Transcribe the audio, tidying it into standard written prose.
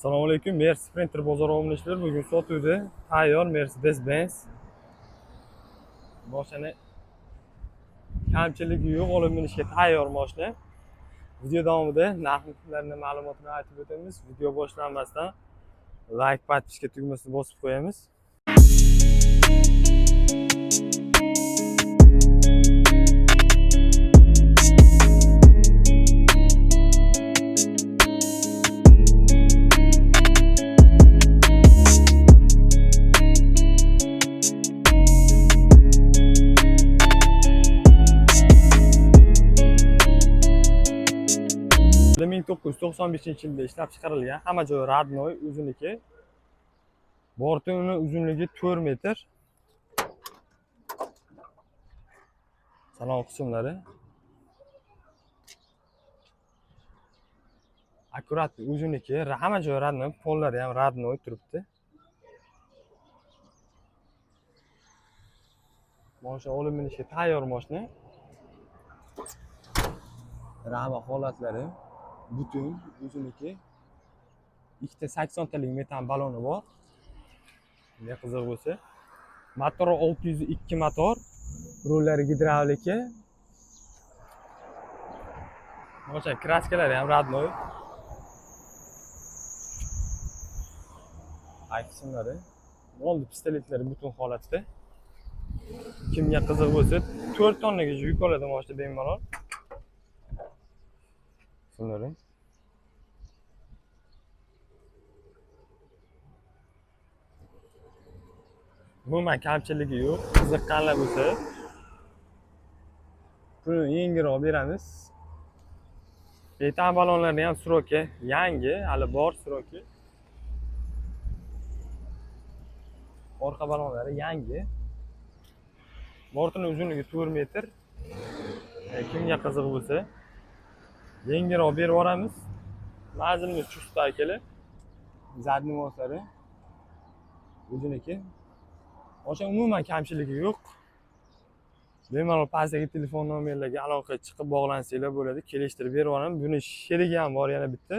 Assalomu alaykum. Mercedes Sprinter bozor obunachilar, bugun sotuvda tayyor Mercedes-Benz. Mashina kamchiligi yo'q, olib minishga tayyor mashina. Video davomida narx-narxlarni ma'lumotini aytib o'tamiz. Video boshlanmasdan like, подписка tugmasini bosib qo'yamiz. Yili 1995-yilda ishlab chiqarilgan, hamma joyi родной, o'ziniki. Borti uni uzunligi 4 metr. Salon qismlari. Akkurat o'ziniki, hamma joyi родной, pollari ham родной turibdi. Mashina olib minishga tayyor mashina. Rama holatlari butun o'ziniki. Ikkita 80 talik metan baloni bor. Bunga qiziq bo'lsa. Motori 602 motor, rullari gidravlika. O'sha kraskalari ham родной. Ay qismlari. Oldi pistoletlari butun holatda. Kimga qiziq bo'lsa, 4 tonnagacha yuk oladi mashina bemalol. Qismlari. Umuman kamchiligi yo'q. Qiziqqanlar bo'lsa, pulini yengilroq beramiz. Metan balonlarni ham сроки yangi, hali bor сроки. Orqa balonlari yangi. Bortini uzunligi 4 metr. Kimga qiziq bo'lsa, yengilroq berib yuboramiz. Manzilimiz Chustda akalar. Задний moslari o'ziniki. O'sha umuman kamchiligi yo'q. Bemalol pastdagi telefon nomerlarga aloqa chiqib bog'lansanglar bo'ladi. Kelishtirib berib yuboraman. Buni sherigi ham bor yana bitta.